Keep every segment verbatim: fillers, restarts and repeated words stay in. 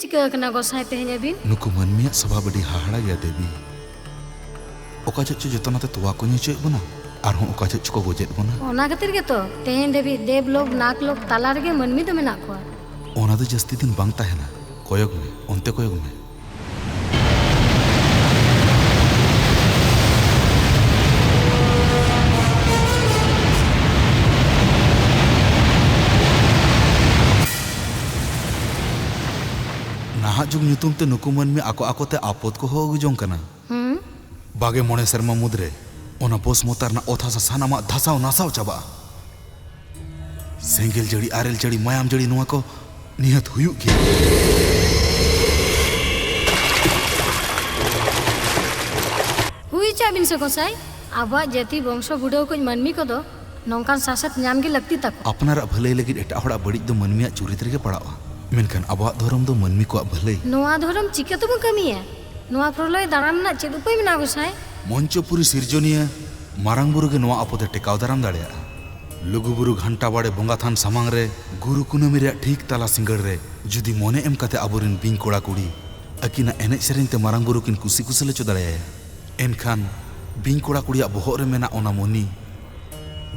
ᱪᱤᱠᱟᱹ ᱟᱠᱟᱱᱟ ᱜᱚᱸᱥᱟᱭ ᱛᱮᱦᱮᱧ ᱟᱹᱵᱤᱱ? ᱱᱩᱠᱩ ᱢᱟᱹᱱᱢᱤᱭᱟᱜ ᱥᱚᱵᱷᱟᱵ ᱟᱹᱰᱤ ᱦᱟᱦᱟᱲᱟ ᱜᱮᱭᱟ ᱫᱮᱵᱤ᱾ ᱚᱠᱟ ᱡᱚᱦᱚᱜ ᱪᱚ ᱡᱚᱛᱚᱱᱟᱛᱮ ᱛᱚᱣᱟ ᱠᱚ ᱧᱩ ᱦᱚᱪᱚᱭᱮᱫ ᱵᱚᱱᱟ, ᱟᱨᱦᱚᱸ ᱚᱠᱟ ᱡᱚᱦᱚᱜ ᱪᱚᱠᱚ ᱜᱚᱡᱮᱫ ᱵᱚᱱᱟ᱾ ᱚᱱᱟ ᱠᱷᱟᱹᱛᱤᱨ ᱜᱮᱛᱚ ᱛᱮᱦᱮᱧ ᱫᱷᱟᱹᱵᱤᱡ ᱫᱮᱵ ᱞᱳᱠ ᱱᱟᱜᱽ ᱞᱳᱠ ᱛᱟᱞᱟ ᱨᱮᱜᱮ ᱢᱟᱹᱱᱢᱤ ᱫᱚ ᱢᱮᱱᱟᱜ ᱠᱚᱣᱟ᱾ ᱚᱱᱟ ᱫᱚ ᱡᱟᱹᱥᱛᱤ ᱫᱤᱱ ᱵᱟᱝ ᱛᱟᱦᱮᱱᱟ᱾ ᱠᱚᱭᱚᱜ ᱢᱮ, ᱚᱱᱛᱮ ᱠᱚᱭᱚᱜ ᱢᱮ᱾ ᱱᱟᱦᱟᱜ ᱡᱩᱜᱽ ᱧᱩᱛᱩᱢ ᱛᱮ ᱱᱩᱠᱩ ᱢᱟᱹᱱᱢᱤ ᱟᱠᱚ ᱟᱠᱚᱛᱮ ᱟᱯᱚᱫ ᱠᱚ ᱦᱚᱦᱚ ᱟᱹᱜᱩ ᱡᱚᱝ ᱠᱟᱱᱟ᱾ ᱦᱩᱸ? ᱵᱟᱜᱮ ᱢᱚᱬᱮ ᱥᱮᱨᱢᱟ ᱢᱩᱫᱽᱨᱮ ᱚᱱᱟ ᱵᱚᱥ ᱢᱚᱛᱟ ᱨᱮᱱᱟᱜ ᱚᱛ ᱦᱟᱥᱟ ᱥᱟᱱᱟᱢᱟᱜ ᱫᱷᱟᱥᱟᱣ ᱱᱟᱥᱟᱣ ᱪᱟᱵᱟᱜᱼᱟ᱾ ᱥᱮᱸᱜᱮᱞ ᱡᱟᱹᱲᱤ, ᱟᱨᱮᱞ ᱡᱟᱹᱲᱤ, ᱢᱟᱭᱟᱢ ᱡᱟᱹᱲᱤ, ᱱᱚᱣᱟ ᱠᱚ ᱱᱤᱦᱟᱹᱛ ᱦᱩᱭᱩᱜ ᱜᱮᱭᱟ᱾ ᱦᱩᱭ ᱦᱚᱪᱚᱣᱟᱜ ᱵᱤᱱ ᱥᱮ ᱜᱚᱸᱥᱟᱭ, ᱟᱵᱚᱣᱟᱜ ᱡᱟᱹᱛᱤ ᱵᱚᱝᱥᱚ ᱵᱩᱰᱟᱹᱣ ᱠᱚ ᱢᱟᱹᱱᱢᱤ ᱠᱚᱫᱚ ᱱᱚᱝᱠᱟᱱ ᱥᱟᱥᱮᱛ ᱧᱟᱢ ᱜᱮ ᱞᱟᱹᱠᱛᱤ ᱛᱟᱠᱚ᱾ ᱟᱯᱱᱟᱨᱟᱜ ᱵᱷᱟᱹᱞᱟᱹᱭ ᱞᱟᱹᱜᱤᱫ ᱮᱴᱟᱜ ᱦᱚᱲᱟᱜ ᱵᱟᱹᱲᱤᱡ ᱫᱚ ᱢᱟᱹᱱᱢᱤᱭᱟᱜ ᱪᱩᱨᱤᱛ ᱨᱮᱜᱮ ᱯᱟᱲᱟᱜᱼᱟ, ᱢᱮᱱᱠᱷᱟᱱ ᱟᱵᱚᱣᱟᱜ ᱫᱷᱚᱨᱚᱢ ᱫᱚ ᱢᱟᱹᱱᱢᱤ ᱠᱚᱣᱟᱜ ᱵᱷᱟᱹᱞᱟᱹᱭ᱾ ᱱᱚᱣᱟ ᱫᱷᱚᱨᱚᱢ ᱪᱤᱠᱟᱹ ᱛᱮᱵᱚᱱ ᱠᱟᱹᱢᱤᱭᱟ? ᱱᱚᱣᱟ ᱯᱨᱚᱞᱚᱭ ᱫᱟᱨᱟᱢ ᱨᱮᱱᱟᱜ ᱪᱮᱫ ᱩᱯᱟᱹᱭ ᱢᱮᱱᱟᱜᱼᱟ ᱜᱚᱸᱥᱟᱭ? ᱢᱚᱧᱪᱚᱯᱩᱨᱤ ᱥᱤᱨᱡᱚᱱᱤᱭᱟᱹ ᱢᱟᱨᱟᱝ ᱵᱩᱨᱩ ᱜᱮ ᱱᱚᱣᱟ ᱟᱯᱚᱫ ᱮ ᱴᱮᱠᱟᱣ ᱫᱟᱨᱟᱢ ᱫᱟᱲᱮᱭᱟᱜᱼᱟ᱾ ᱞᱩᱜᱩᱵᱩᱨᱩ ᱜᱷᱟᱱᱴᱟ ᱵᱟᱲᱮ ᱵᱚᱸᱜᱟ ᱛᱷᱟᱱ ᱥᱟᱢᱟᱝ ᱨᱮ ᱜᱩᱨᱩ ᱠᱩᱱᱟᱹᱢᱤ ᱨᱮᱭᱟᱜ ᱴᱷᱤᱠ ᱛᱟᱞᱟ ᱥᱤᱸᱜᱟᱹᱲ ᱨᱮ ᱡᱩᱫᱤ ᱢᱚᱱᱮ ᱮᱢ ᱠᱟᱛᱮ ᱟᱵᱚᱨᱮᱱ ᱵᱤᱧ ᱠᱚᱲᱟ ᱠᱩᱲᱤ ᱟᱹᱠᱤᱱᱟᱜ ᱮᱱᱮᱡ ᱥᱮᱨᱮᱧ ᱛᱮ ᱢᱟᱨᱟᱝ ᱵᱩᱨᱩ ᱠᱤᱱ ᱠᱩᱥᱤ ᱠᱩᱥᱟᱹᱞ ᱦᱚᱪᱚ ᱫᱟᱲᱮᱭᱟᱭᱟ, ᱮᱱᱠᱷᱟᱱ ᱵᱤᱧ ᱠᱚᱲᱟ ᱠᱩᱲᱤᱭᱟᱜ ᱵᱚᱦᱚᱜ ᱨᱮ ᱢᱮᱱᱟᱜ ᱚᱱᱟ ᱢᱚᱱᱤ,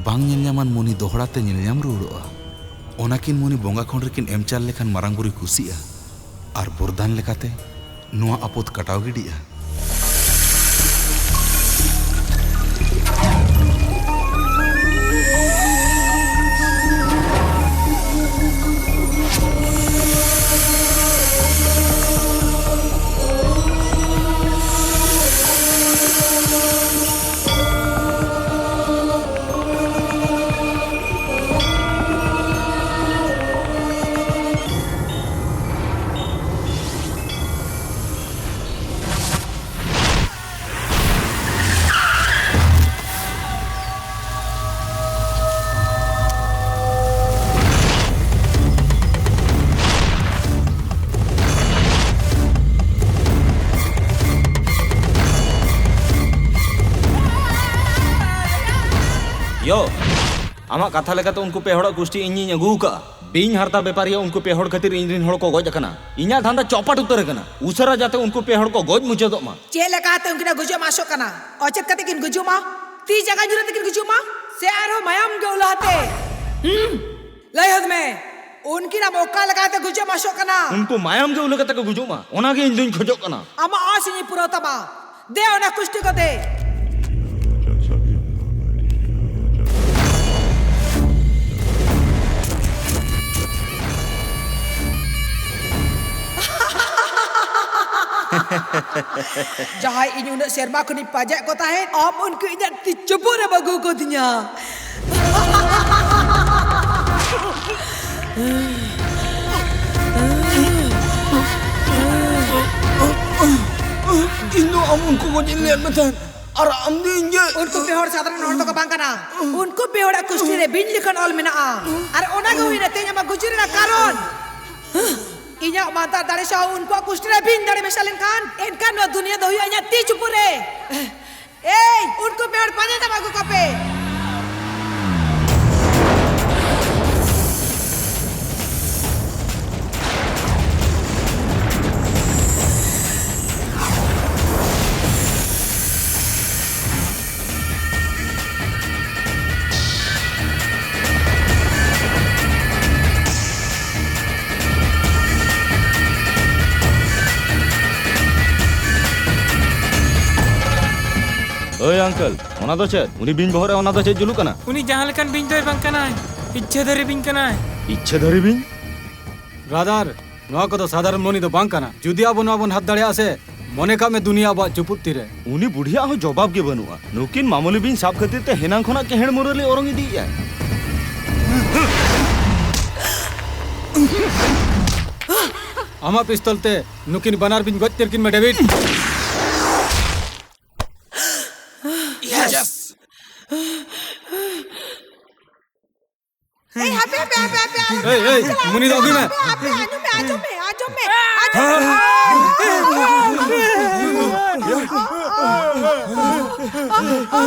ᱵᱟᱝ ᱧᱮᱞ ᱧᱟᱢᱟᱱ ᱢᱚᱱᱤ ᱫᱚᱦᱲᱟ ᱛᱮ ᱧᱮᱞ ᱧᱟᱢ ᱨᱩᱣᱟᱹᱲᱚᱜᱼᱟ᱾ ᱚᱱᱟᱠᱤᱱ ᱢᱚᱱᱤ ᱵᱚᱸᱜᱟ ᱠᱷᱚᱸᱰ ᱨᱮᱠᱤᱱ ᱮᱢ ᱪᱟᱞ ᱞᱮᱠᱷᱟᱱ ᱢᱟᱨᱟᱝ ᱵᱩᱨᱩᱭ ᱠᱩᱥᱤᱜᱼᱟ ᱟᱨ ᱵᱚᱨᱫᱟᱱ ᱞᱮᱠᱟᱛᱮ ᱱᱚᱣᱟ ᱟᱯᱚᱫ ᱠᱟᱴᱟᱣ ᱜᱤᱰᱤᱜᱼᱟ᱾ ᱭᱳ, ᱟᱢᱟᱜ ᱠᱟᱛᱷᱟ ᱞᱮᱠᱟᱛᱮ ᱩᱱᱠᱩ ᱯᱮ ᱦᱚᱲᱟᱜ ᱜᱩᱥᱴᱤ ᱤᱧᱤᱧ ᱟᱹᱜᱩ ᱟᱠᱟᱫᱼᱟ᱾ ᱵᱤᱧ ᱦᱟᱨᱛᱟ ᱵᱮᱯᱟᱨᱤᱭᱟᱹ, ᱩᱱᱠᱩ ᱯᱮ ᱦᱚᱲ ᱠᱷᱟᱹᱛᱤᱨ ᱤᱧ ᱨᱤᱱ ᱦᱚᱲ ᱠᱚ ᱜᱚᱡ ᱟᱠᱟᱱᱟ᱾ ᱤᱧᱟᱜ ᱫᱷᱟᱱᱫᱟ ᱪᱚᱯᱟᱴ ᱩᱛᱟᱹᱨ ᱟᱠᱟᱱᱟ᱾ ᱩᱥᱟᱹᱨᱟ ᱡᱟᱛᱮ ᱩᱱᱠᱩ ᱯᱮ ᱦᱚᱲ ᱠᱚ ᱜᱚᱡ ᱢᱩᱪᱟᱹᱫᱚᱜ ᱢᱟ᱾ ᱪᱮᱫ ᱞᱮᱠᱟᱛᱮ ᱩᱱᱠᱤᱱᱟᱜ ᱜᱩᱡᱩᱜ ᱮᱢ ᱟᱥᱚᱜ ᱠᱟᱱᱟ? ᱚᱪᱮᱫ ᱠᱟᱛᱮ ᱠᱤᱱ ᱜᱩᱡᱩᱜ ᱢᱟ? ᱛᱤ ᱡᱟᱸᱜᱟ ᱧᱩᱨ ᱟᱛᱮ ᱠᱤᱱ ᱜᱩᱡᱩᱜ ᱢᱟ? ᱥᱮ ᱟᱨᱦᱚᱸ ᱢᱟᱭᱟᱢ ᱜᱮ ᱩᱞᱟᱹ ᱟᱛᱮ? ᱦᱩᱸ? ᱞᱟᱹᱭ ᱦᱚᱫ ᱢᱮ, ᱩᱱᱠᱤᱱ ᱟᱢ ᱚᱠᱟ ᱞᱮᱠᱟᱛᱮ ᱜᱩᱡᱩᱜ ᱮᱢ ᱟᱥᱚᱜ ᱠᱟᱱᱟ? ᱩᱱᱠᱩ ᱢᱟᱭᱟᱢ ᱜᱮ ᱩᱞᱟᱹ ᱠᱟᱛᱮ ᱠᱚ ᱜᱩᱡᱩᱜ ᱢᱟ, ᱚᱱᱟ ᱜᱮ ᱤᱧ ᱫᱩᱧ ᱠᱷᱚᱡᱚᱜ ᱠᱟᱱᱟ᱾ ᱟᱢᱟᱜ ᱟᱸᱥ ᱤᱧᱤᱧ ᱯᱩᱨᱟᱹᱣ ᱛᱟᱢᱟ᱾ ᱫᱮ, ᱚᱱᱟ ᱠᱩᱥᱴᱤ ᱠᱚ ᱫᱮ᱾ ᱡᱟᱦᱟᱸᱭ ᱤᱧ ᱩᱱᱟᱹᱜ ᱥᱮᱨᱢᱟ ᱠᱷᱚᱱᱤᱧ ᱯᱟᱸᱡᱟᱭᱮᱫ ᱠᱚ ᱛᱟᱦᱮᱸᱫ, ᱟᱢ ᱩᱱᱠᱩ ᱤᱧᱟᱜ ᱛᱤ ᱪᱩᱯᱩ ᱨᱮᱢ ᱟᱹᱜᱩ ᱠᱟᱫᱤᱧᱟ᱾ ᱤᱧ ᱫᱚ ᱟᱢ ᱩᱱᱠᱩ ᱜᱚᱡ ᱤᱧ ᱞᱟᱹᱭᱟᱫ ᱢᱮ ᱛᱟᱦᱮᱸᱫ, ᱟᱨ ᱟᱢ ᱫᱚ ᱤᱧ ᱜᱮ᱾ ᱩᱱᱠᱩ ᱯᱮ ᱦᱚᱲ ᱥᱟᱫᱷᱟᱨᱚᱱ ᱦᱚᱲ ᱫᱚᱠᱚ ᱵᱟᱝ ᱠᱟᱱᱟ᱾ ᱩᱱᱠᱩ ᱯᱮ ᱦᱚᱲᱟᱜ ᱠᱩᱥᱴᱤ ᱨᱮ ᱵᱤᱧ ᱞᱮᱠᱟᱱ ᱚᱞ ᱢᱮᱱᱟᱜᱼᱟ, ᱟᱨ ᱚᱱᱟ ᱜᱮ ᱦᱩᱭᱱᱟ ᱛᱮᱦᱮᱧ ᱟᱢᱟᱜ ᱜᱩᱡᱩᱜ ᱨᱮᱱᱟᱜ ᱠᱟᱨᱚᱱ᱾ ᱤᱧᱟᱜ ᱢᱟᱱᱛᱟᱨ ᱫᱟᱲᱮ ᱥᱟᱶ ᱩᱱᱠᱩᱣᱟᱜ ᱠᱩᱥᱴᱤ ᱨᱮ ᱵᱤᱧ ᱫᱟᱲᱮ ᱢᱮᱥᱟ ᱞᱮᱱᱠᱷᱟᱱ, ᱮᱱᱠᱷᱟᱱ ᱱᱚᱣᱟ ᱫᱩᱱᱤᱭᱟᱹ ᱫᱚ ᱦᱩᱭᱩᱜᱼᱟ ᱤᱧᱟᱜ ᱛᱤ ᱪᱩᱯᱩ ᱨᱮ᱾ ᱮᱭ, ᱩᱱᱠᱩ ᱯᱮ ᱦᱚᱲ ᱯᱟᱸᱡᱟ ᱧᱟᱢ ᱟᱹᱜᱩ ᱠᱚᱯᱮ᱾ ᱳᱭ uncle, ᱚᱱᱟ ᱫᱚ ᱪᱮᱫ? ᱩᱱᱤ ᱵᱤᱧ ᱵᱚᱦᱚᱜ ᱨᱮ ᱚᱱᱟ ᱫᱚ ᱪᱮᱫ ᱡᱩᱞᱩᱜ ᱠᱟᱱᱟ? ᱩᱱᱤ ᱡᱟᱦᱟᱸ ᱞᱮᱠᱟᱱ ᱵᱤᱧ ᱫᱚᱭ ᱵᱟᱝ ᱠᱟᱱᱟᱭ, ᱤᱪᱪᱷᱟᱹᱫᱷᱟᱨᱤ ᱵᱤᱧ ᱠᱟᱱᱟᱭ᱾ ᱤᱪᱪᱷᱟᱹᱫᱷᱟᱨᱤ ᱵᱤᱧ? ᱵᱨᱟᱫᱟᱨ, ᱱᱚᱣᱟ ᱠᱚᱫᱚ ᱥᱟᱫᱷᱟᱨᱚᱱ ᱢᱚᱱᱤ ᱫᱚ ᱵᱟᱝ ᱠᱟᱱᱟ᱾ ᱡᱩᱫᱤ ᱟᱵᱚ ᱱᱚᱣᱟ ᱵᱚᱱ ᱦᱟᱛ ᱫᱟᱲᱮᱭᱟᱜᱼᱟ ᱥᱮ, ᱢᱚᱱᱮ ᱠᱟᱜ ᱢᱮ ᱫᱩᱱᱤᱭᱟᱹ ᱟᱵᱚᱣᱟᱜ ᱪᱩᱯᱩᱫ ᱛᱤᱨᱮ᱾ ᱩᱱᱤ ᱵᱩᱰᱷᱤᱭᱟᱜ ᱦᱚᱸ ᱡᱚᱵᱟᱵ ᱜᱮ ᱵᱟᱹᱱᱩᱜᱼᱟ᱾ ᱱᱩᱠᱤᱱ ᱢᱟᱢᱩᱞᱤ ᱵᱤᱧ ᱥᱟᱵ ᱠᱷᱟᱹᱛᱤᱨ ᱛᱮ ᱦᱮᱱᱟᱝ ᱠᱷᱚᱱᱟᱜ ᱠᱮᱦᱮᱲ ᱢᱩᱨᱟᱹᱞᱤ ᱚᱨᱚᱝ ᱤᱫᱤᱭᱮᱫᱼᱟᱭ᱾ ᱟᱢᱟᱜ ᱯᱤᱥᱛᱚᱞ ᱛᱮ ᱱᱩᱠᱤᱱ ᱵᱟᱱᱟᱨ ᱵᱤᱧ ᱜᱚᱡ ᱩᱛᱟᱹᱨ ᱠᱤᱱ ᱢᱮ, ᱰᱮᱵᱷᱤᱰ᱾ ᱮᱭ, ᱦᱟᱯᱮ, ᱦᱟᱯᱮ, ᱦᱟᱯᱮ, ᱦᱟᱯᱮ, ᱟᱞᱚ ᱮᱭ, ᱮᱭ, ᱪᱟᱞᱟᱜ, ᱢᱩᱱᱤ ᱫᱚ ᱟᱹᱜᱩᱭ ᱢᱮ᱾ ᱦᱟᱯᱮ, ᱦᱟᱯᱮ, ᱟᱸᱡᱚᱢ ᱢᱮ, ᱟᱸᱡᱚᱢ ᱢᱮ, ᱟᱸᱡᱚᱢ ᱢᱮ, ᱟᱸᱡᱚᱢ ᱢᱮ᱾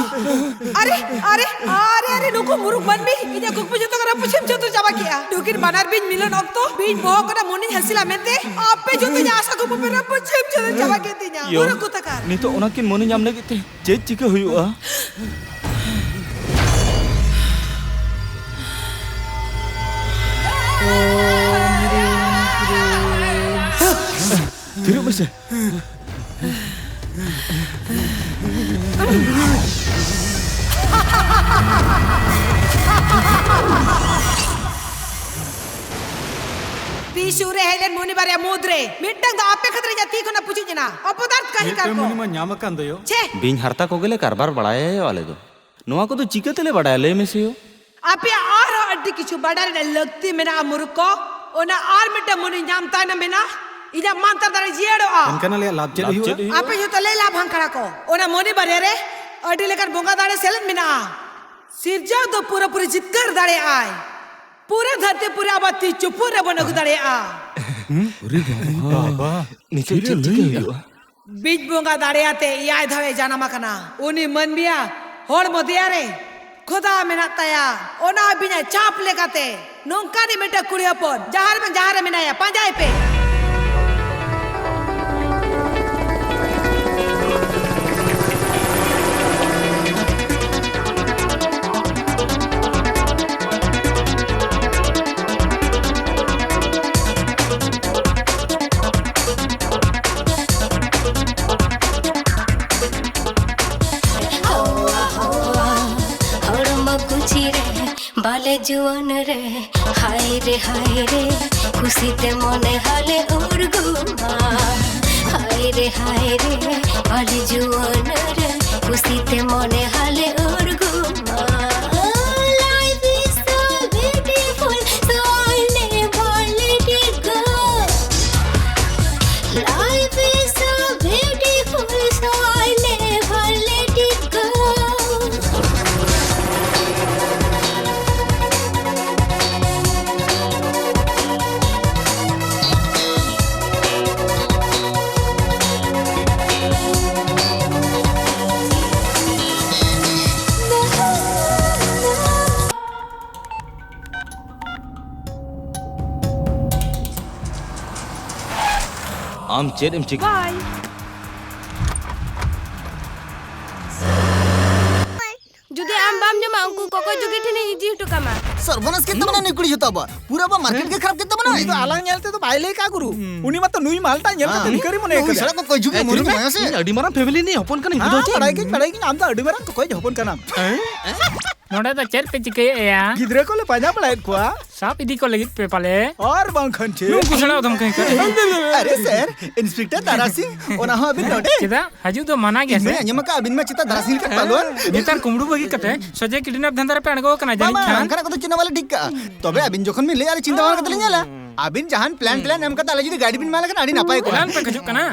ᱟᱨᱮ, ᱟᱨᱮ, ᱟᱨᱮ, ᱟᱨᱮ, ᱱᱩᱠᱩ ᱢᱩᱨᱩᱠ ᱢᱟᱹᱱᱢᱤ ᱤᱧᱟᱹᱜ ᱠᱩᱠᱢᱩ ᱡᱚᱛᱚ ᱠᱚ ᱨᱟᱹᱯᱩᱫ ᱪᱷᱤᱢ ᱪᱷᱟᱹᱛᱩᱨ ᱪᱟᱵᱟ ᱠᱮᱜᱼᱟ᱾ ᱱᱩᱠᱤᱱ ᱵᱟᱱᱟᱨ ᱵᱤᱧ ᱢᱤᱞᱚᱱ ᱚᱠᱛᱚ ᱵᱤᱧ ᱵᱚᱦᱚᱜ ᱠᱷᱚᱱᱟᱜ ᱢᱚᱱᱤᱧ ᱦᱟᱹᱥᱤᱞᱟ ᱢᱮᱱᱛᱮ ᱟᱯᱮ ᱡᱚᱛᱚ ᱤᱧᱟᱹᱜ ᱟᱥᱟ ᱠᱩᱠᱢᱩ ᱯᱮ ᱨᱟᱹᱯᱩᱫ ᱪᱷᱤᱢ ᱪᱷᱟᱹᱛᱩᱨ ᱪᱟᱵᱟ ᱠᱮᱫ ᱛᱤᱧᱟ᱾ ᱭᱳ, ᱢᱩᱨᱩᱠ ᱠᱚ ᱛᱟᱠᱟᱨ᱾ ᱱᱤᱛᱚᱜ ᱚᱱᱟ ᱠᱤᱱ ᱢᱚᱱᱤ ᱧᱟᱢ ᱞᱟᱹᱜᱤᱫ ᱛᱮ ᱪᱮᱫ ᱪᱤᱠᱟᱹ ᱦᱩᱭᱩᱜᱼᱟ? ᱛᱷᱤᱨᱚᱜ ᱢᱮᱥᱮ᱾ ᱛᱤ ᱥᱩᱨ ᱨᱮ ᱦᱮᱡ ᱞᱮᱱ ᱢᱚᱱᱤ ᱵᱟᱨᱭᱟ ᱢᱩᱫᱽ ᱨᱮ ᱢᱤᱫᱴᱟᱝ ᱫᱚ ᱟᱯᱮ ᱠᱷᱟᱹᱛᱤᱨ ᱤᱧᱟᱜ ᱛᱤ ᱠᱷᱚᱱᱟᱜ ᱯᱩᱪᱩᱡ ᱮᱱᱟ᱾ ᱚᱯᱚᱫᱟᱨᱛᱷ ᱠᱟᱹᱦᱤᱠᱟᱨ ᱢᱤᱫᱴᱟᱝ ᱠᱚ᱾ ᱢᱚᱱᱤ ᱢᱟ ᱧᱟᱢ ᱟᱠᱟᱱ ᱫᱚᱭᱳ᱾ ᱪᱷᱮ! ᱵᱤᱧ ᱦᱟᱨᱛᱟ ᱠᱚᱜᱮ ᱞᱮ ᱠᱟᱨᱵᱟᱨ ᱵᱟᱲᱟᱭᱟ ᱭᱳ ᱟᱞᱮ ᱫᱚ᱾ ᱱᱚᱣᱟ ᱠᱚᱫᱚ ᱪᱤᱠᱟᱹ ᱛᱮᱞᱮ ᱵᱟᱰᱟᱭᱟ, ᱞᱟᱹᱭ ᱢᱮᱥᱮ ᱭᱳ? ᱟᱯᱮᱭᱟᱜ ᱟᱨᱦᱚᱸ ᱟᱹᱰᱤ ᱠᱤᱪᱷᱩ ᱵᱟᱰᱟᱭ ᱨᱮᱱᱟᱜ ᱞᱟᱹᱠᱛᱤ ᱢᱮᱱᱟᱜᱼᱟ, ᱢᱩᱨᱩᱠᱷ ᱠᱚ᱾ ᱚᱱᱟ ᱟᱨ ᱢᱤᱫᱴᱟᱝ ᱢᱚᱱᱤ ᱧᱟᱢ ᱛᱟᱭᱱᱚᱢ ᱮᱱᱟ, ᱤᱧᱟᱜ ᱢᱟᱱᱛᱟᱨ ᱫᱟᱲᱮ ᱡᱤᱭᱟᱹᱲᱚᱜᱼᱟ᱾ ᱮᱱᱠᱷᱟᱱ ᱟᱞᱮᱭᱟᱜ ᱞᱟᱵᱷ ᱪᱮᱫ ᱞᱟᱵᱷ ᱦᱩᱭᱩᱜᱼᱟ? ᱪᱮᱫ ᱦᱩᱭᱩᱜᱼᱟ? ᱟᱯᱮ ᱡᱚᱛᱚ ᱞᱟᱹᱭ ᱞᱟᱵᱷ ᱦᱟᱱᱠᱟᱲᱟ ᱠᱚ᱾ ᱚᱱᱟ ᱢᱚᱱᱤ ᱵᱟᱨᱭᱟ ᱨᱮ ᱟᱹᱰᱤ ᱞᱮᱠᱟᱱ ᱵᱚᱸᱜᱟ ᱫᱟᱲᱮ ᱥᱮᱞᱮᱫ ᱢᱮᱱᱟᱜᱼᱟ᱾ ᱥᱤᱨᱡᱟᱹᱣ ᱫᱚ ᱯᱩᱨᱟᱹᱯᱩᱨᱤ ᱡᱤᱛᱠᱟᱹᱨ ᱫᱟᱲᱮᱭᱟᱜᱼᱟᱭ᱾ ᱯᱩᱨᱟᱹ ᱫᱷᱟᱹᱨᱛᱤ ᱯᱩᱨᱤ ᱟᱵᱚ ᱛᱤ ᱪᱩᱯᱩᱫ ᱨᱮᱵᱚᱱ ᱟᱹᱜᱩ ᱫᱟᱲᱮᱭᱟᱜᱼᱟ᱾ ᱦᱩᱸ? ᱟᱨᱮ ᱵᱟᱵᱟ, ᱱᱤᱛᱚᱜ ᱪᱮᱫ ᱪᱮᱫ ᱮ ᱪᱤᱠᱟᱹ ᱞᱟᱹᱭᱮᱜᱼᱟ? ᱦᱩᱭᱩᱜᱼᱟ? ᱵᱤᱡ ᱵᱚᱸᱜᱟ ᱫᱟᱲᱮᱭᱟᱛᱮ ᱮᱭᱟᱭ ᱫᱷᱟᱣ ᱮ ᱡᱟᱱᱟᱢ ᱟᱠᱟᱱᱟ᱾ ᱩᱱᱤ ᱢᱟᱹᱱᱢᱤᱭᱟᱜ ᱦᱚᱲᱢᱚ ᱫᱮᱭᱟ ᱨᱮ ᱠᱷᱚᱫᱟ ᱢᱮᱱᱟᱜ ᱛᱟᱭᱟ᱾ ᱚᱱᱟ ᱵᱤᱧᱟᱜ ᱪᱟᱯ ᱞᱮᱠᱟᱛᱮ ᱱᱚᱝᱠᱟᱱᱤᱡ ᱢᱤᱫᱴᱟᱝ ᱠᱩᱲᱤ ᱦᱚᱯᱚᱱ ᱡᱟᱦᱟᱸ ᱨᱮᱵᱮᱱ ᱡᱟᱦᱟᱸ ᱨᱮ ᱢᱮᱱᱟᱭᱟ, ᱯᱟᱸᱡᱟᱭᱮ ᱯᱮ᱾ ᱦᱚᱲᱢᱚ ᱠᱩᱪᱤ ᱨᱮ ᱵᱟᱞᱮ ᱡᱩᱣᱟᱹᱱ ᱨᱮ, ᱦᱟᱭ ᱨᱮ ᱦᱟᱭ ᱨᱮ, ᱠᱩᱥᱤᱛᱮ ᱢᱚᱱᱮ ᱦᱟᱞᱮ ᱩᱨᱜᱩᱢᱟ᱾ ᱦᱟᱭ ᱨᱮ ᱦᱟᱭ ᱨᱮ, ᱵᱟᱞᱮ ᱡᱩᱣᱟᱹᱱ ᱨᱮ, ᱠᱩᱥᱤᱛᱮ ᱢᱚᱱᱮ ᱦᱟᱞᱮ ᱩᱨᱜᱩᱢᱟ᱾ Life is so beautiful, so I never let it go. Life is so beautiful, so I never let it go. ᱟᱢ ᱪᱮᱫ ᱮᱢ ᱪᱤᱠᱟᱹ? ᱵᱟᱭ᱾ ᱡᱩᱫᱤ ᱟᱢ ᱵᱟᱢ ᱡᱚᱢᱟ, ᱩᱱᱠᱩ ᱠᱚᱠᱚᱭ ᱡᱩᱜᱤ ᱴᱷᱮᱱᱤᱧ ᱤᱫᱤ ᱦᱚᱴᱚ ᱠᱟᱢᱟ᱾ ᱥᱚᱨᱵᱚᱱᱟᱥ ᱠᱮᱫ ᱛᱟᱵᱚᱱᱟ ᱱᱩᱭ ᱠᱩᱲᱤ ᱡᱚᱛᱚ ᱟᱵᱚᱣᱟᱜ᱾ ᱯᱩᱨᱟᱹ ᱟᱵᱚᱣᱟᱜ ᱢᱟᱨᱠᱮᱴ ᱜᱮ ᱠᱷᱟᱨᱟᱯ ᱠᱮᱫ ᱛᱟᱵᱚᱱᱟ᱾ ᱩᱱᱤ ᱫᱚ ᱟᱞᱟᱝ ᱧᱮᱞ ᱛᱮᱫᱚ ᱵᱟᱭ ᱞᱟᱹᱭ ᱠᱟᱜ ᱜᱩᱨᱩ᱾ ᱦᱩᱸ᱾ ᱩᱱᱤ ᱢᱟᱛᱚ ᱱᱩᱭ ᱢᱟᱞᱴᱟ ᱧᱮᱞ ᱠᱟᱛᱮ ᱦᱩᱸ᱾ ᱵᱷᱤᱠᱟᱹᱨᱤ ᱢᱚᱱᱮ ᱦᱮᱸ, ᱠᱟᱱᱟ᱾ ᱪᱮᱫᱟᱜ ᱠᱚ ᱠᱚᱭ ᱡᱩᱜᱤ ᱦᱮᱸ, ᱢᱚᱱᱮ ᱪᱮᱫ ᱢᱟᱭᱟ ᱥᱮ? ᱤᱧ ᱟᱹᱰᱤ ᱢᱟᱨᱟᱝ ᱯᱷᱮᱢᱤᱞᱤ ᱨᱤᱱᱤᱡ ᱦᱚᱯᱚᱱ ᱠᱟᱱᱟᱧ, ᱦᱮᱸ, ᱵᱩᱡᱷᱟᱹᱣ ᱪᱮᱫ? ᱵᱟᱲᱟᱭ ᱜᱤᱧ, ᱵᱟᱲᱟᱭ ᱜᱤᱧ, ᱟᱢ ᱫᱚ ᱟᱹᱰᱤ ᱢᱟᱨᱟᱝ ᱠᱚᱠᱚᱭ ᱦᱚᱯᱚᱱ ᱠᱟᱱᱟᱢ᱾ ᱦᱮᱸ? ᱱᱚᱰᱮ ᱫᱚ ᱪᱮᱫ ᱯᱮ ᱪᱤᱠᱟᱹᱭᱮᱫᱼᱟ? ᱜᱤᱫᱽᱨᱟᱹ ᱠᱚᱞᱮ ᱯᱟᱸᱡᱟ ᱵᱟᱲᱟᱭᱮᱫ ᱠᱚᱣᱟ᱾ ᱥᱟᱵ ᱤᱫᱤ ᱠᱚ ᱞᱟᱹᱜᱤᱫ ᱯᱮ ᱯᱟᱞᱮ? ᱟᱨ ᱵᱟᱝᱠᱷᱟᱱ ᱪᱮᱫ? ᱱᱩᱠᱩ ᱥᱮᱬᱟ ᱩᱫᱷᱚᱢ ᱠᱟᱹᱦᱤ ᱠᱟᱱᱟ᱾ ᱟᱨᱮ ᱥᱟᱨ, ᱤᱱᱥᱯᱮᱠᱴᱚᱨ ᱫᱟᱨᱟ ᱥᱤᱝ, ᱚᱱᱟ ᱦᱚᱸ ᱟᱵᱤᱱ ᱱᱚᱰᱮ? ᱪᱮᱫᱟᱜ? ᱦᱤᱡᱩᱜ ᱫᱚ ᱢᱟᱱᱟ ᱜᱮᱭᱟ ᱤᱧ ᱥᱮ? ᱢᱟᱧ ᱟᱸᱡᱚᱢ ᱟᱠᱟᱫᱼᱟ ᱟᱹᱵᱤᱱ ᱢᱟ ᱪᱮᱛᱟ ᱫᱟᱨᱟ ᱥᱤᱝ ᱞᱮᱠᱟ ᱯᱟᱞᱣᱟᱱ᱾ ᱱᱮᱛᱟᱨ ᱠᱩᱢᱵᱽᱲᱩ ᱵᱟᱹᱜᱤ ᱠᱟᱛᱮ ᱥᱚᱡᱷᱮ ᱠᱤᱰᱱᱮᱯ ᱫᱷᱟᱱᱫᱟ ᱨᱮᱯᱮ ᱟᱬᱜᱚ ᱟᱠᱟᱱᱟ ᱡᱟᱹᱱᱤᱡ ᱵᱟᱝ, ᱠᱷᱟᱱ᱾ ᱚᱱᱠᱟᱱᱟᱜ ᱠᱚᱫᱚ ᱪᱮᱫ ᱦᱚᱸ ᱵᱟᱞᱮ ᱴᱷᱤᱠ ᱠᱟᱜᱼᱟ᱾ ᱛᱚᱵᱮ ᱟᱹᱵᱤᱱ ᱡᱚᱠᱷᱚᱱ ᱵᱤᱱ ᱞᱟᱹᱭᱟ, ᱟᱞᱮ ᱪᱤᱱᱛᱟ ᱵᱷᱟᱵᱽᱱᱟ ᱠᱟᱛᱮ ᱞᱮ ᱧᱮᱞᱟ᱾ ᱟᱹᱵᱤᱱ ᱡᱟᱦᱟᱱ ᱯᱞᱟᱱ ᱴᱞᱟᱱ ᱮᱢ ᱠᱟᱛᱮ ᱟᱞᱮ ᱡᱩᱫᱤ ᱜᱟᱹᱰᱤ ᱵᱤᱱ ᱮᱢᱟ ᱞᱮᱠᱷᱟᱱ ᱟᱹᱰᱤ ᱱᱟᱯᱟᱭ ᱠᱚᱜᱼᱟ᱾ ᱯᱞᱟᱱ ᱯᱮ ᱠᱷᱚᱡᱚᱜ ᱠᱟᱱᱟ?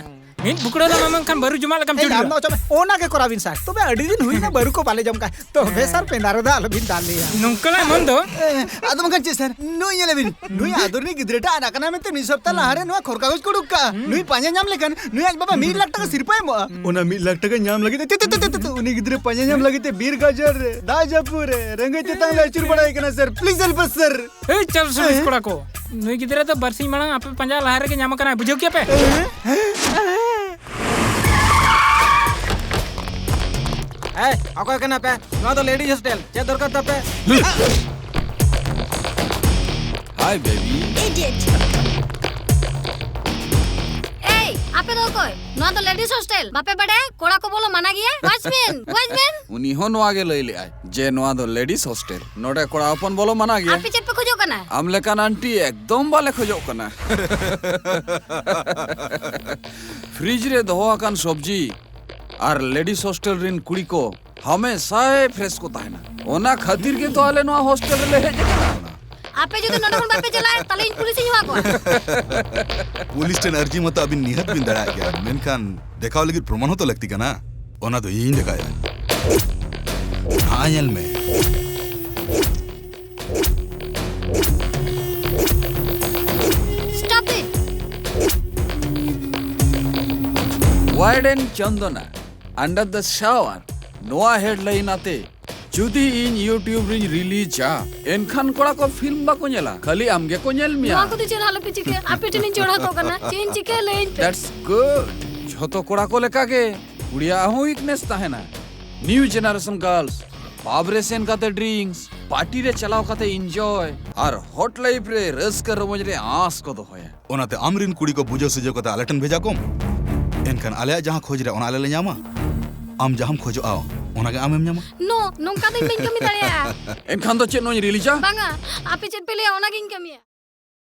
ᱢᱤᱫ ᱵᱩᱠᱲᱟᱹ ᱫᱚ ᱢᱟᱢᱟᱝ ᱠᱷᱟᱱ ᱵᱟᱹᱨᱩ ᱡᱚᱢᱟᱜ ᱞᱮᱠᱟᱢ ᱮᱭ, ᱪᱩᱰᱩᱨᱟ᱾ ᱟᱢ ᱫᱚ ᱚᱪᱚᱜ ᱢᱮ᱾ ᱚᱱᱟ ᱜᱮ ᱠᱚᱨᱟᱣ ᱵᱤᱱ ᱥᱟᱨ᱾ ᱛᱚᱵᱮ ᱟᱹᱰᱤ ᱫᱤᱱ ᱦᱩᱭᱱᱟ ᱵᱟᱹᱨᱩ ᱠᱚ ᱵᱟᱞᱮ ᱡᱚᱢ ᱠᱟᱜ᱾ ᱛᱚᱵᱮ ᱥᱟᱨ, ᱯᱮᱸᱫᱟ ᱨᱮᱫᱚ ᱟᱞᱚᱵᱤᱱ ᱫᱟᱞ ᱞᱮᱭᱟ᱾ ᱱᱚᱝᱠᱟ ᱞᱮ ᱮᱢᱚᱱ ᱫᱚ᱾ ᱮ, ᱟᱫᱚ ᱵᱟᱝᱠᱷᱟᱱ ᱪᱮᱫ ᱥᱟᱨ? ᱱᱩᱭ ᱧᱮᱞᱮ ᱵᱤᱱ᱾ ᱱᱩᱭ ᱟᱫᱚᱨᱤᱱᱤᱡ ᱜᱤᱫᱽᱨᱟᱹᱴᱟᱜ ᱟᱫ ᱟᱠᱟᱱᱟ ᱢᱮᱱᱛᱮ ᱢᱤᱫ ᱥᱚᱯᱛᱟ ᱞᱟᱦᱟᱨᱮ ᱱᱚᱣᱟ ᱠᱷᱚᱨᱠᱟᱜᱚᱡᱽ ᱠᱚ ᱩᱰᱩᱠ ᱠᱟᱜᱼᱟ᱾ ᱱᱩᱭ ᱯᱟᱸᱡᱟ ᱧᱟᱢ ᱞᱮᱠᱷᱟᱱ ᱱᱩᱭ ᱟᱡ ᱵᱟᱵᱟ ᱢᱤᱫ ᱞᱟᱠᱷ ᱴᱟᱠᱟ ᱥᱤᱨᱯᱟᱹᱭ ᱮᱢᱚᱜᱼᱟ᱾ ᱚᱱᱟ ᱢᱤᱫ ᱞᱟᱠᱷ ᱴᱟᱠᱟ ᱧᱟᱢ ᱞᱟᱹᱜᱤᱫ ᱛᱮ, ᱛᱮ, ᱛᱮ, ᱩᱱᱤ ᱜᱤᱫᱽᱨᱟᱹ ᱯᱟᱸᱡᱟ ᱧᱟᱢ ᱞᱟᱹᱜᱤᱫ ᱛᱮ ᱵᱤᱨ ᱜᱟᱡᱟᱲ ᱨᱮ, ᱫᱟᱜ ᱡᱟᱹᱯᱩᱫ ᱨᱮ, ᱨᱮᱸᱜᱮᱡ ᱛᱮᱛᱟᱝ ᱞᱮ ᱟᱹᱪᱩᱨ ᱵᱟᱲᱟᱭ ᱠᱟᱱᱟ ᱥᱟᱨ᱾ Please help us ᱥᱟᱨ᱾ ᱮᱭ, ᱪᱟᱞ ᱥᱩᱨᱮᱥ ᱠᱚᱲᱟ ᱠᱚ, ᱱᱩᱭ ᱜᱤᱫᱽᱨᱟᱹ ᱫᱚ ᱵᱟᱨᱥᱤᱧ ᱢᱟᱲᱟᱝ ᱟᱯᱮ ᱯᱟᱸᱡᱟ ᱞᱟᱦᱟ ᱨᱮᱜᱮ ᱧᱟᱢ ᱟᱠᱟᱱᱟᱭ, ᱵᱩᱡᱷᱟᱹᱣ ᱠᱮᱭᱟ ᱯᱮ? ᱮᱭ, ᱚᱠᱚᱭ ᱠᱟᱱᱟ ᱯᱮ? ᱱᱚᱣᱟ ᱫᱚ ᱞᱮᱰᱤᱡ ᱦᱳᱥᱴᱮᱞ᱾ ᱪᱮᱫ ᱫᱚᱨᱠᱟᱨ ᱛᱟᱯᱮ? Hi baby. Idiot. ᱮᱭ, ᱟᱯᱮ ᱫᱚ ᱚᱠᱚᱭ? ᱱᱚᱣᱟ ᱫᱚ ᱞᱮᱰᱤᱡ ᱦᱳᱥᱴᱮᱞ᱾ ᱵᱟᱯᱮ ᱵᱟᱰᱟᱭᱟ? ᱠᱚᱲᱟ ᱠᱚ ᱵᱚᱞᱚ ᱢᱟᱱᱟ ᱜᱮᱭᱟ᱾ Watchman, watchman. ᱩᱱᱤ ᱦᱚᱸ ᱱᱚᱣᱟ ᱜᱮ ᱞᱟᱹᱭ ᱞᱮᱫᱼᱟᱭ ᱡᱮ ᱱᱚᱣᱟ ᱫᱚ ᱞᱮᱰᱤᱡ ᱦᱳᱥᱴᱮᱞ, ᱱᱚᱰᱮ ᱠᱚᱲᱟ ᱦᱚᱯᱚᱱ ᱵᱚᱞᱚ ᱢᱟᱱᱟ ᱜᱮᱭᱟ᱾ ᱟᱯᱮ ᱪᱮᱫ ᱯᱮ ᱠᱷᱚᱡᱚᱜ ᱠᱟᱱᱟ? ᱟᱢ ᱞᱮᱠᱟᱱ ᱟᱱᱴᱤ ᱮᱠᱫᱚᱢ ᱵᱟᱞᱮ ᱠᱷᱚᱡᱚᱜ ᱠᱟᱱᱟ᱾ ᱯᱷᱨᱤᱡᱽ ᱨᱮ ᱫᱚᱦᱚ ᱟᱠᱟᱱ ᱥᱚᱵᱽᱡᱤ ᱟᱨ ᱞᱮᱰᱤᱡ ᱦᱳᱥᱴᱮᱞ ᱨᱤᱱ ᱠᱩᱲᱤ ᱠᱚ ᱦᱟᱢᱮᱥᱟᱭ ᱯᱷᱨᱮᱥ ᱠᱚ ᱛᱟᱦᱮᱱᱟ᱾ ᱚᱱᱟ ᱠᱷᱟᱹᱛᱤᱨ ᱜᱮᱛᱚ ᱟᱞᱮ ᱱᱚᱣᱟ ᱦᱳᱥᱴᱮᱞ ᱨᱮᱞᱮ ᱦᱮᱡ ᱟᱠᱟᱱᱟ᱾ ᱟᱯᱮ ᱡᱩᱫᱤ ᱱᱚᱰᱮ ᱠᱷᱚᱱ ᱵᱟᱯᱮ ᱪᱟᱞᱟᱜᱼᱟ, ᱛᱟᱦᱞᱮ ᱤᱧ ᱯᱩᱞᱤᱥ ᱤᱧ ᱦᱚᱦᱚ ᱟᱠᱚᱣᱟ᱾ ᱯᱩᱞᱤᱥ ᱴᱷᱮᱱ ᱟᱹᱨᱡᱤ ᱢᱟᱛᱚ ᱟᱹᱵᱤᱱ ᱱᱤᱦᱟᱹᱛ ᱵᱤᱱ ᱫᱟᱲᱮᱭᱟᱜ ᱜᱮᱭᱟ, ᱢᱮᱱᱠᱷᱟᱱ ᱫᱮᱠᱷᱟᱣ ᱞᱟᱹᱜᱤᱫ ᱯᱨᱚᱢᱟᱱ ᱦᱚᱸᱛᱚ ᱞᱟᱹᱠᱛᱤ ᱠᱟᱱᱟ᱾ ᱚᱱᱟ ᱫᱚ ᱤᱧᱤᱧ ᱫᱮᱠᱷᱟᱣᱮᱫᱼᱟ᱾ ᱦᱟᱸ, ᱧᱮᱞ ᱢᱮ᱾ Stop it! Warden Chandana, under the shower, ᱱᱚᱣᱟ ᱦᱮᱰᱞᱟᱭᱤᱱ ᱟᱛᱮ ᱡᱩᱫᱤ ᱤᱧ YouTube ᱨᱤᱧ ᱨᱤᱞᱤᱡᱟ, ᱮᱱᱠᱷᱟᱱ ᱠᱚᱲᱟ ᱠᱚ ᱯᱷᱤᱞᱢ ᱵᱟᱠᱚ ᱧᱮᱞᱟ, ᱠᱷᱟᱹᱞᱤ ᱟᱢ ᱜᱮᱠᱚ ᱧᱮᱞ ᱢᱮᱭᱟ᱾ ᱱᱚᱣᱟ ᱠᱚᱫᱚ ᱪᱮᱫ ᱦᱚᱸ ᱟᱞᱚᱯᱮ ᱪᱤᱠᱟᱹᱭᱟ᱾ ᱟᱯᱮ ᱴᱷᱮᱱᱤᱧ ᱡᱚᱲᱟ ᱠᱚ ᱠᱟᱱᱟ, ᱪᱮᱫ ᱤᱧ ᱪᱤᱠᱟᱹᱭᱟ ᱞᱟᱹᱭᱟᱹᱧ ᱯᱮ᱾ That's good. ᱡᱷᱚᱛᱚ ᱠᱚᱲᱟ ᱠᱚ ᱞᱮᱠᱟ ᱜᱮ ᱠᱩᱲᱤᱭᱟᱜ ᱦᱚᱸ ᱣᱤᱠᱱᱮᱥ ᱛᱟᱦᱮᱱᱟ᱾ New generation girls, ᱯᱟᱵ ᱨᱮ ᱥᱮᱱ ᱠᱟᱛᱮ ᱰᱨᱤᱝᱠᱥ, ᱯᱟᱨᱴᱤ ᱨᱮ ᱪᱟᱞᱟᱣ ᱠᱟᱛᱮ ᱤᱱᱡᱚᱭ, ᱟᱨ ᱦᱚᱴ ᱞᱟᱭᱤᱯᱷ ᱨᱮ ᱨᱟᱹᱥᱠᱟᱹ ᱨᱚᱢᱚᱡᱽ ᱨᱮ ᱟᱸᱥ ᱠᱚ ᱫᱚᱦᱚᱭᱟ᱾ ᱚᱱᱟᱛᱮ ᱟᱢᱨᱤᱱ ᱠᱩᱲᱤ ᱠᱚ ᱵᱩᱡᱷᱟᱹᱣ ᱥᱩᱡᱷᱟᱹᱣ ᱠᱟᱛᱮ ᱟᱞᱮ ᱴᱷᱮᱱ ᱵᱷᱮᱡᱟ ᱠᱚᱢ᱾ ᱮᱱᱠᱷᱟᱱ ᱟᱞᱮᱭᱟᱜ ᱡᱟᱦᱟᱸ ᱠᱷᱚᱡᱽ ᱨᱮ, ᱚᱱᱟ ᱟᱞᱮ ᱞᱮ ᱧᱟᱢᱟ᱾ ᱟᱢ ᱡᱟᱦᱟᱸᱢ ᱠᱷᱚᱡᱚᱜᱼᱟ, ᱚᱱᱟ ᱜᱮ ᱟᱢᱮᱢ ᱧᱟᱢᱟ᱾ ᱱᱳ, ᱱᱚᱝᱠᱟ ᱫᱚ ᱤᱧ ᱵᱟᱹᱧ ᱠᱟᱹᱢᱤ ᱫᱟᱲᱮᱭᱟᱜᱼᱟ᱾ ᱮᱱᱠᱷᱟᱱ ᱫᱚ ᱪᱮᱫ ᱱᱚᱣᱟᱧ ᱨᱤᱞᱤᱡᱟ? ᱵᱟᱝᱟ, ᱟᱯᱮ ᱪᱮᱫ ᱯᱮ ᱞᱟᱹᱭᱟ ᱚᱱᱟᱜᱤᱧ ᱠᱟᱹᱢᱤᱭᱟ᱾